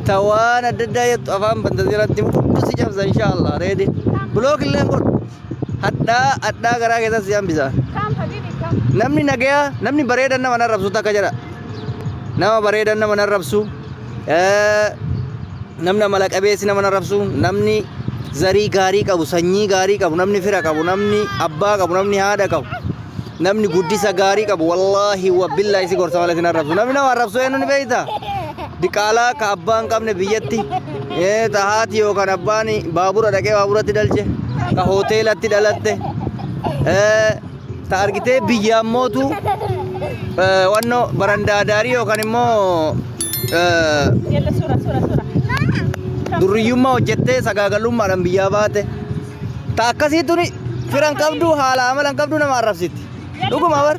Ta waan adda addaa jettu afaan banta jalatti hundi si cabsa inshaallah reedi. Block illee godhu. Hadhaa hadhaa garaa keessatti si hambisa. Come, Habibi, come. Namni nagayaa namni bareedan nama narrabsu takka jedha. Nama bareedan nama narrabsu. Namni amala qabeessi nama narrabsu. Namni zarii gaarii qabu sanyii gaarii qabu namni fira qabu namni abbaa qabu namni haadha qabu. Namni guddisa gaarii qabu wallaahi wa billaahi si gorsa malee sin arrabsu. Namni nama arrabsu eenyu ni beekta? Diqaalaa ka abbaa hin qabne biyyatti ta haati yookaan abbaan baabura dhaqee baaburatti dhalche ka hoteelatti dhalatte ta argitee biyyaan mootu wannoo barandaa daarii yookaan immoo Yalla, sura, sura, sura. Durriyyummaa hojjettee sagaagalummaadhaan biyyaa baate. Ta akkasii tuni fira hin qabdu haala amala hin qabdu nama arrabsitti. Dhuguma bar.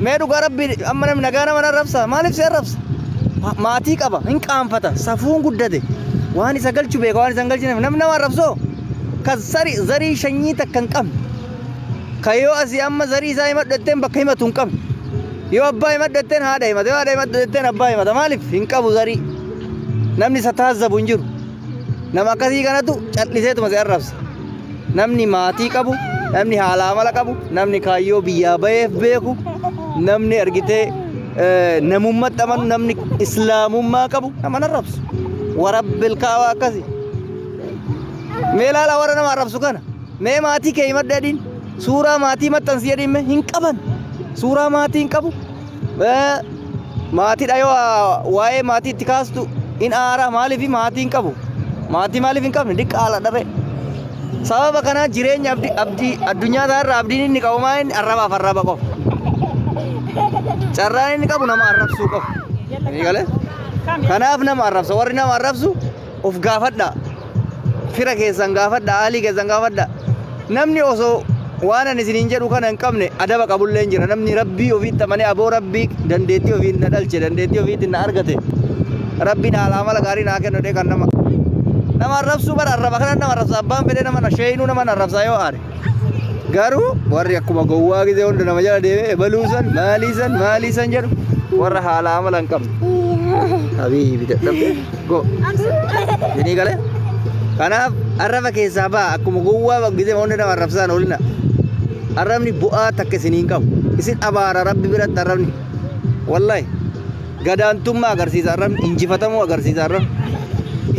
Mee dhugaa rabbi amma namni nagaa nama arrabsa maaliif si arrabsa? Maatii qaba hin qaanfata safuun guddate waan isa galchu beeka waan isa hin galchine namni nama arrabsoo ka zari zarii shanyii takka hin qabne ka yoo asii amma zarii isaa himadhu jetteen bakka himatu hin qabne yoo abbaa himadhu jetteen haadha himata yoo haadha himadhu jetteen abbaa himata maaliif hin qabu zarii namni isa taazzabu hin jiru. Nama akkasii kanatu calliseetuma si arrabsa. Namni maatii qabu, namni haala amala qabu, namni kaayyoo biyyaa baheef beeku, namni argitee namummatti amanu, namni islaamummaa qabu nama hin arrabsu. Warabbil kaawaa akkasi. Mee ilaalaa warra nama arrabsu kana. Mee maatii kee himadhu jedhiin. Suuraa maatii maxxansi jedhiin mee hin qaban. Suuraa maatii hin qabu. Maatiidha yoo waa'ee maatii itti kaastu in aara maaliif maatii hin qabu maatii maaliif hin qabne diqqaala dharee sababa kanaa jireenya abdii abdii addunyaa isaa irraa abdiin inni qabu maa inni arrabaaf arraba qofa carraan inni qabu nama arrabsuu qofa ni galee kanaaf nama arrabsa warri nama arrabsu of gaafadha Fira keessan gaafadha, aalii keessan gaafadha. Namni osoo waan ani isiniin jedhu kana hin qabne adaba qabullee hin jira. Namni rabbii ofiitti amanee aboo rabbii dandeettii ofiin na dhalche, dandeettii ofiitti na argate. Rabbiin haala amala gaarii naa kennu jedhee kan nama nama arrabsuu bara arraba kana nama arrabsa abbaan fedhee nama na sheeyinuu nama na arrabsa yoo aare. Garuu warri akkuma gowwaa gisee hunda nama jala deemee ebaluu san maalii san maalii san jedhu warra haala amala hin qabne. Habiibi dadhabdee go. Isinii galee? Kanaaf arraba keessaa ba'a akkuma gowwaa gisee hunda nama arrabsaan oolina. Arrabni bu'aa takka isinii hin qabu. Isin abaara rabbi biratti arrabni. Wallahi. Gadaantummaa agarsiisa arrabni, injifatamuu agarsiisa arrabni,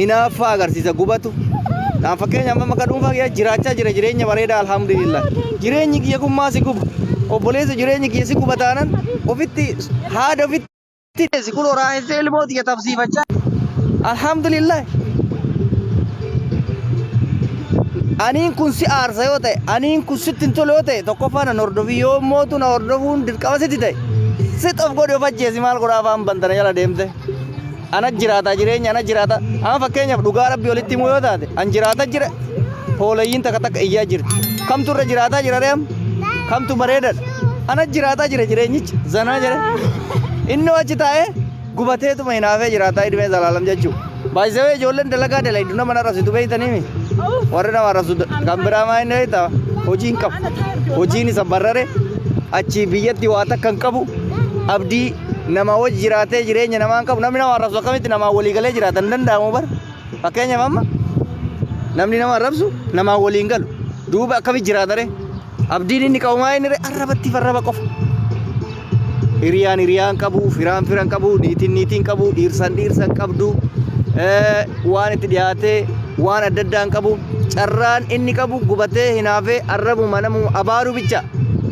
hinaaffaa agarsiisa gubatu. Naan fakkeenya amma maka dhuunfaa kiyya jiraachaa jira jireenya bareedaa alhamdulillah. Jireenyi kiyya kun maa si guba? Obboleessa jireenyi kiyya si guba taanan ofitti haada ofitti si kun horaa'essee ilmoo tiyya tabsiifachaa. Alhamdulillah. Aniin kun si aarsa yoo ta'e, aniin kun sitti hin tolu yoo ta'e, tokkoffaa nan hordofi yoo mootu na hordofuun dirqama sitti ta'e. Sit of godhi of ajjeesi maal godhaa afaan bantana jala deemte. Ana jiraata jireenya ana jiraata. Amma fakkeenyaaf dhugaa rabbi walitti himuu yoo taate, an jiraata jira hoolayyiin takka takka iyyaa jirti. Kamtu irra jiraataa jira ree amma? Kamtu bareedadha? Ana jiraataa jira jireenyicha zanaa jira. Inni achi taa'ee gubateetuma hinaafee jiraataa idmee zalaalam jechuu. Baay'isawee ijoolleen dalagaa dalaydu nama arrabsitu beektaniimi. Warri nama arrabsu kan biraa maa inni beektaa hojii hin qabu. Hojiin isa barrare achi biyyatti waa takka hin qabu. Abdii nama wajji jiraatee jireenya namaa hin qabu. Namni nama arrabsu akkamitti namaa walii galee jiraata hin danda'amu bara. Fakkeenyaaf amma namni nama arrabsu namaa waliin galu. Duuba akkamitti jiraata ree? Abdiin inni qabu maa inni ree? Arrabatti arraba qofa. Hiriyaan hiriyaan qabu, firaan fira hin qabu, niitiin niitii hin qabu, dhiirsan dhiirsa hin qabdu, waan itti dhiyaatee waan adda addaa hin qabu. Carraan inni qabu gubatee hinaafee arrabuma namuma abaaruu bicha.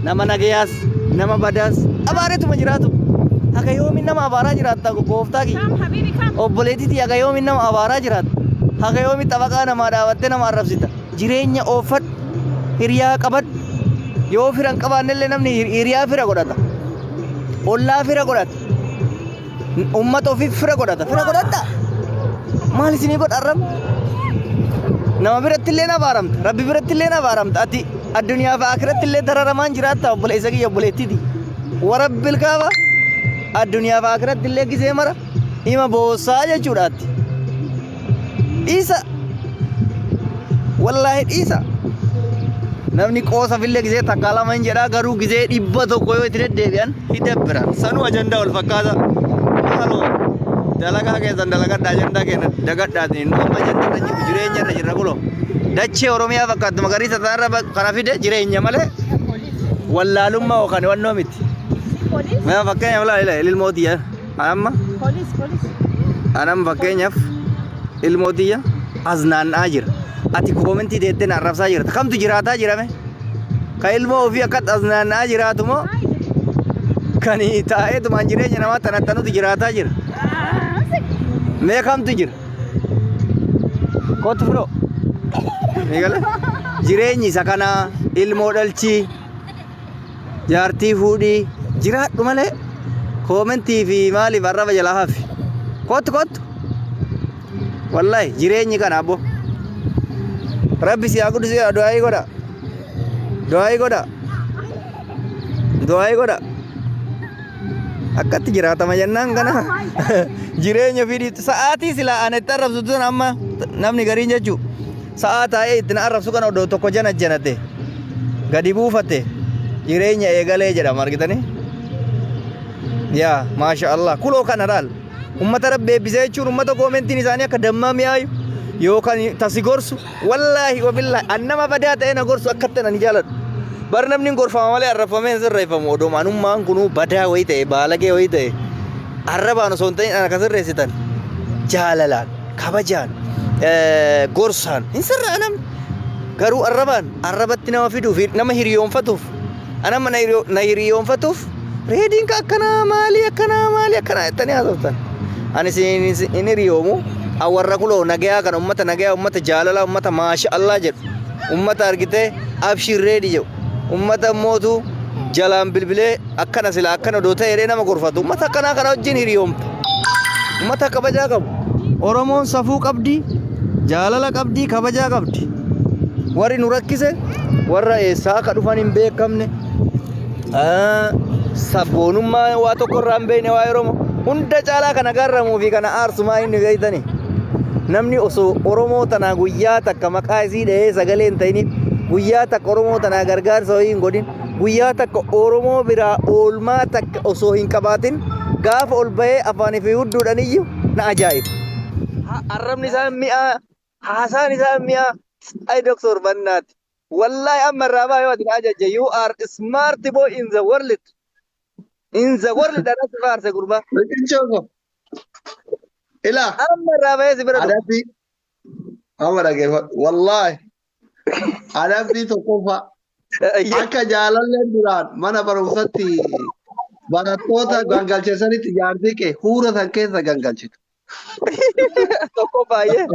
Nama nagayaas, nama badaas abaareetuma jiraatu. Haga yoomiin nama abaaraa jiraatta gooftaa kiyya. Come, Habibi, come. Obboleettii tiyya haga yoomiin nama abaaraa jiraatta. Haga yoomiin xabaqaa namaa dhaabattee nama arrabsita. Jireenya ooffadhu, hiriyaa qabadhu. Yoo fira hin qabaannellee namni hiriyaa fira godhata. Ollaa fira godhata. Uummata ofii fira godhata. Fira godhadha. Maal isinii godha arrabni? Nama biratti illee abaaramta. Rabbi biratti illee abaaramta. Ati addunyaa fi akiratti illee dararamaan jiraatta obboleessa kiyya obboleettiiti. Warabbil kaaba addunyaa fi akiratti illee gisee mara hima boossaa jechuudha ati. Dhiisa. Wallaahi dhiisa. Namni qoosafillee gisee takkaa lama hin jedhaa garuu gisee 100 yoo itti deddeebi'an hin dabbira. Sanuu ajandaa wal fakkaata. Maaloo. Dalagaa keessan dalagadhaa, ajandaa keenya dagadhaatiin. Nu amma ajandaa irra jiru, jireenya irra jirra. Kuloo dachee Oromiyaa fakkaattu magariisa ta'arra kana fide jireenya malee wallaalummaa yookaan wannoo miti. Police. Mee fakkeenyaaf laala, ilaali ilmoo tiyya amma. Police, police. Anam fakkeenyaaf ilmoo tiyya as naanna'aa jira. Ati koomentii teettee na arrabsaa jirta. Kamtu jiraataa jirame? Ka ilmoo ofii akkat as naanna'aa jiraatu moo kan taa'eetumaan jireenya namaa tanattanutu jiraataa jira? Mee kamtu jira? Kottu firoo. Meegale? Jireenyi isa kanaa, ilmoo dhalchii, jaartii fuudhii, jiraadhu malee koomentii fi maaliif arraba jalaa hafi. Kottu, kottu. Wallahi jireenyi kana abbo. Rabbi si haa guddisu, du'aayii godha. Du'aayii godha. Du'aayii godha. Akkatti jiraatama jennaan kana jireenya ofii dhiiftu. Sa'aatii silaa ana itti arrabsu tun, amma namni gariin jechuu, sa'aa taa'ee itti na arrabsu kana odoo tokko jana janate gadi buufate jireenya eegalee jedhama, argitanii? Yaa maasha Allah, kuloo kana laal. Ummata Rabbi eebbisee jechuun ummata koomentiin isaanii akka dammaa mi'aayu yookaan tasi gorsu. Wallaahi wabillaahi, an nama badaa ta'ee na gorsu akkatti ani jaaladhu. Bar namni hin gorfama malee arrabfamee hin sirreeffamu. Odoo anummaan kunuu badaa wayii ta'e, baalagee wayii ta'e, arrabaan osoo hin ta'in ana kan sirreessitan jaalalaan, kabajaan, gorsaan hin sirraa namni. Garuu arrabaan arrabatti nama fiduuf, nama hiriyoonfatuuf, anamma na hiriyoonfatuuf, reediin ka akkanaa maalii, akkanaa maalii, akkanaa jettanii haasoftan. Ani isin hin hiriyoomu. An warra kuloo nagayaa kana, ummata nagayaa, ummata jaalalaa, ummata maasha Allah jedhu, ummata argitee abshir reedi jedhu, ummata mootu jalaan bilbilee akkana sila akkana odoo ta'e jedhee nama gorfatu, ummata akkanaa kana wajjin hiriyoomta. Ummata kabajaa qabu. Oromoon safuu qabdi, jaalala qabdi, kabajaa qabdi. Warri nu rakkise warra eessaa akka dhufan hin beekamne, sabboonummaa waa tokko irraa hin beekne. Waa'ee Oromoo hunda caalaa kana garramuu fi kana aarsu maa inni beektani? Namni osoo Oromoo tanaa guyyaa takka maqaa isii dhahee sagalee hin ta'iniif, guyyaa takka Oromoo tanaa gargaarsa wayii hin godhin, guyyaa takka Oromoo biraa oolmaa takka osoo hin qabaatin gaafa ol bahee afaanii fi hudduudhaan iyyu na ajaa'iba. Arrabni isaa mi'aa, haasaan isaa mi'aa. Ay doktor bannaati. Wallahi amma irraa baa yoo ati na ajajje, you are smart boy in the world. In the world anatti faarse gurbaa. Riqichoo ko. Ilaa. Amma irraa bahee si bira dhufa. Adabbii. Amma dhageeffadhu. Wallaahi. Adabbii tokkoffaa. Akka jaalalleen duraan mana barumsatti barattoota gangalcheessanitti jaartii kee huura san keessa gangalchitu. Tokko baay'ee.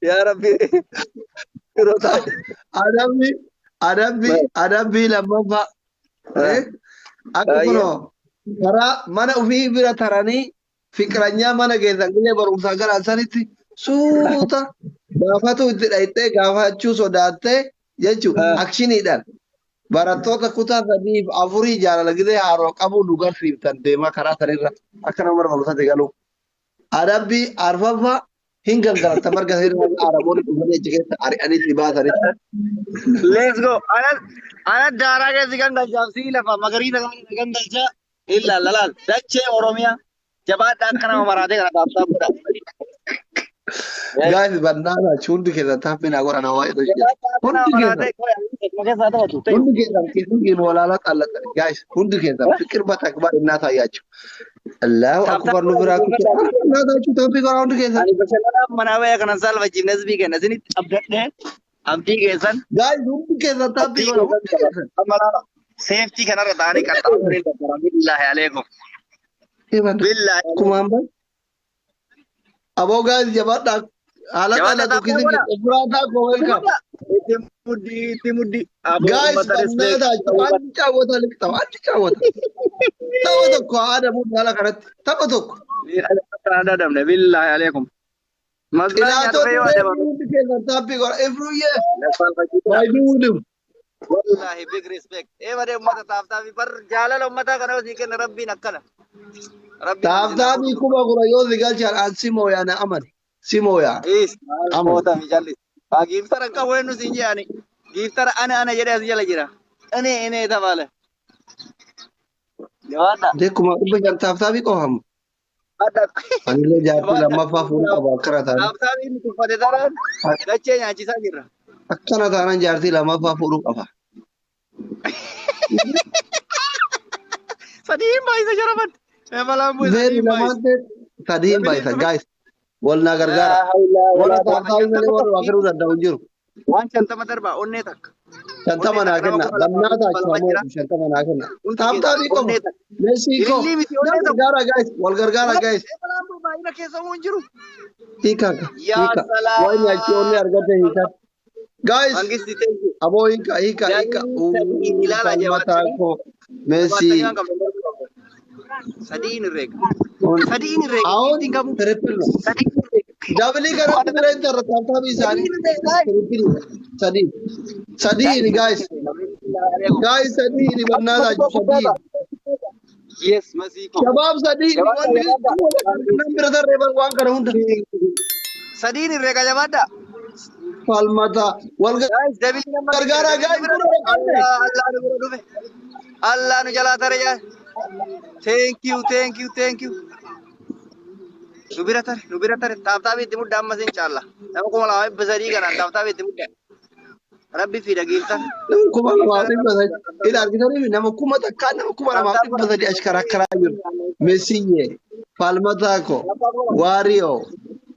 Yaa Rabbi. Yeroo taa'e. Adabbii lammaffaa. Akka kunoo karaa mana ofii bira taranii fiqiranyaa mana keessan gahee barumsaa galan sanitti suuta gaafatu itti dhayxee gaafachuu sodaattee jechuudha. Akshiniidhaan barattoota kutaa sadiif afurii jaalala gizee haaroo qabuu nu garsiiftan deemaa karaa sanirra akka nama mana barumsaatti galuu. Adabbii arfaffaa, hin gangalatta marga sirra Araboonni dhufanii achi keessa ari'anii si baasanitti. Let's go. Ana daaraa keessa gangalchaaf sii lafa magariisa kana gangalchaa. Ilaal laal dachee Oromiyaa jabaadhaa, akka nama maraatee kana taasisaa godha. Guys, bannaana hundi keessan taappii naa godha, nama baay'eetu jira. Hundi keessan hundi keessan keessan walaalaa xaallatani. Guys, hundi keessan ፍቅር በተግባር እናሳያቸው። Allahu akbar, nu biraa kutu. እናታችሁ taappii godha hundi keessan. Ani bashannanaaf manaa bahee kanan saalfachiifne hizbii kenna isinitti abdadhee abdii keessan. Guys, hundi keessan taappii godha hundi keessan. Amma laala seeftii kanarra ta'anii qaxxaamuree dabbara, billaahi aleekum. Billaahi. Kumaan bay. Aboo guys, jabaadhaa. Haala Jabaadhaa, kana taappii tukkisi godha. Efraataa koo, welcome. Itti muddi, itti muddi. Aboo Guys, uummata respect. bannaataችሁ አንድ ጫወታ ልቅጠው፣ አንድ ጫወታ፣ tapha tokko haa adamuun haala kanatti tapha tokko. Adamne, billaahi aleekum. Maslaa nyaata yoo adabame. Hundi keessan taappii godha. Ifruyyee baay'ee wudum. Wallahi big respect. Ee malee uummata taaftaa bar jaalala uummataa kana osii kenna Rabbiin akkana. Rabbiin. Taaptaabii 4000 yoo si galchan an si mooyaa, na amani. Si mooyaa. Is moota mi jalli. Haa giiftara hin qabu, eenyu siin jedhani. Giiftara ana ana jedhee as jala jira. Ene ene tabaale. Jawaadha. Dee 500,000 taaptaabii qofamu. Anillee jaartii lammaffaa fuudhuu qaba akkana taanaan. Taaptaabiin tuffate taraan dachee nyaachisaa jirra. Akkana taanaan jaartii lammaffaa fuudhuu qaba. Sadiin baay'isa sharaban. Eebalaan bu'e Zeeri sadiin baay'isa. lamaan ta'e sadiin baay'isa guys. Wal naa gargaara. Warra taaptaabii malee warra waa kennuu danda'u hin jiru. Waan 50 darbaa onnee takka. 50 naa kenna. Lamnaa taachifamuu 50 naa kenna. Taaptaabii qofa. Meesii koo. Ilillii miti onnee Wal tokko. gargaara guys. Wal gargaara guys. Eebalaan bu'e baay'ina keessa hin jiru. Hiika. Yaa Hiika. salaam. Waan nyaachii onnee argate hiika. Guys. Mangisti thank you. Aboo hiika hiika hiika. Sadii ilaalaa Falmataa jabaatanii. koo. Meesii. Sadiin herreega. Sadiin herreega. አሁን Ittiin qabu. triple ነው። Sadiin herreega. Double kanatti bira hin tarra taaptaabii isaanii Sadiin herreega. Triple sadii sadii guys guys sadii በእናታችሁ sadii. Yes, Masiiko. Shabaab sadii wanni nan bira tarree bar waan kana hunda. Sadiin herreega jabaadha. Falmata wal Guys, double nama. gargaara guys kun qabne. Allah nu bira dhufe. Allah nu jalaa tare jaa. Thank you, thank you, thank you. Nu bira tare, nu bira tare. Taaptaabii itti mudda ammas hin caalla. Nama 2300 kanaan taaptaabii itti mudda. Rabbi fi dhageefftan. Nama 2300 ila argitanii nama 1000 nama 2300 ashkarakkaraa jiru. Meesiyyee falmataa ko waariyoo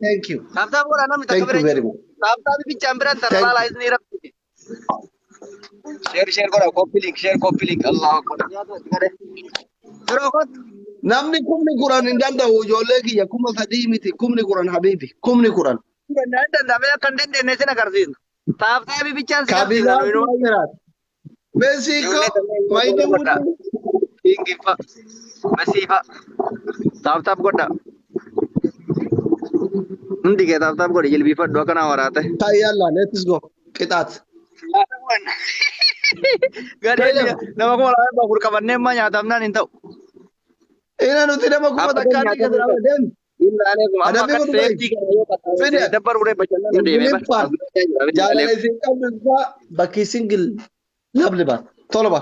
thank you. Taaptaab godhaa namni takka Thank bira you hin very jiru. much. Taaptaabii bichaan biraan Thank tarraa laa isni rabbi. Share share godhaa copy link share copy link Allahu akbar. Yeroo kottu. Namni 10000 hin danda'u ijoollee kiyya 3000 miti 10000 habiibi 10000. Danda'an danda'amee akka hin dandeenye sin agarsiisna. Taaptaabii bichaan si agarsiisna. Kabiraa jiraata. Meesiiko maayidii Godhaa. Ingiffa. Masiifa. Taaptaap godhaa. Hundi kee taaptaap godhi jilbiifadhu akka nama waraate. Tayyalla let's go qixaat. Gadhee nama 2400 qabannee ammaa nyaatamnaan hin ta'u. Ina nuti nama 1000 ni gadi raawwa deemu. Adabbii Amma kun dhugaa. seeftii kana yoo Fide. dabbar uree bashannana deemee Ingiliffaan jaalala isin qabdu isaa bakki singil labli ba tola ba.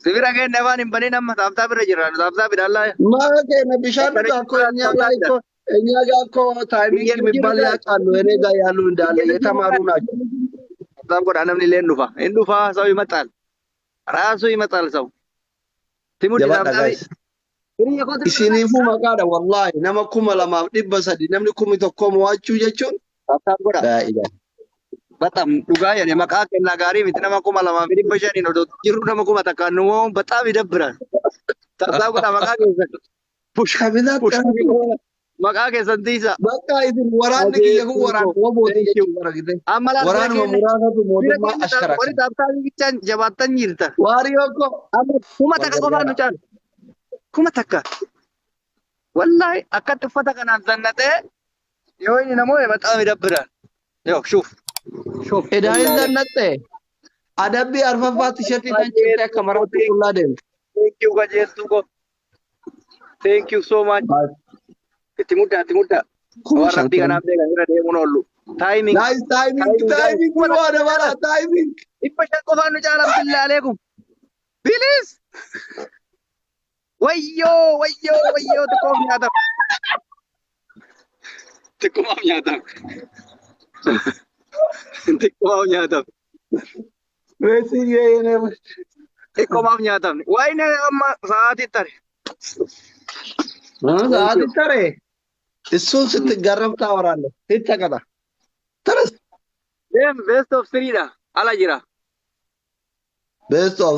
Sibira keenya afaan hin banin amma taaptaap irra jirra taaptaap idhaallaa. Maa keenya bishaan dhugaa እኮ እኛ ላይ እኮ እኛ ጋር እኮ timing የሚባል ያውቃሉ። እኔ ጋር ያሉ እንዳለ የተማሩ ናቸው። Taaptaap godhaa namni illee hin dhufa. Hin dhufa ሰው ይመጣል። ራሱ ይመጣል ሰው። Timutti Jabaadha taaptaabii. guys. Isiniifuu maqaadha wallaahi nama 2300 namni 1000 mo'achuu jechuun Taaptaap godhaa. baay'ee. በጣም dhugaa jedhe maqaa kennaa gaarii miti nama 2500 odoo jirru nama 1000 nu mo'uun በጣም ይደብራል። Taaptaap godhaa maqaa keessan. Push Kabilaat push maqaa keessan tiisa. Bakka isin waraanni kiyya kun waraana wobooti jechuun bara gite. Amma laal bira Waraanuma keenya muraasatu bira mootummaa keenya ashkara warri taaptaabii bichaan jabaattan jirtan. Waariyoo ko Amma 1000 qofaan nu caalu. 1000. Wallaahi akkatti uffata kanaan zannatee yoo inni namoota በጣም ይደብራል። Yoo shuuf shuuf. Edaayin zannatte adabbii arfaffaa tishertii tan cirte akka maraatti qullaa deemte. Thank you qajeeltuu ko. Thank you so much. Itti muddaa itti muddaa. Kuma Waan rabbii shantamii. kanaaf beekan irra deemuun oollu. Timing. Nice timing Timing guys. timing waa dabala timing. 500 qofaan nu caalan billaa aleekum. Bilis. Wayyoo wayyoo wayyoo xiqqoof nyaatama. Xiqqoof nyaatama. Xiqqoof nyaatama. Meesiyyee yenee. Xiqqoof nyaatamne. Waayine amma sa'aatii tare. Sa'aatii tare. እሱን ስትገረም ታወራለህ። ሂድ ተቀጣ ተነስ። Deem best of three dha. Ala jira. Best of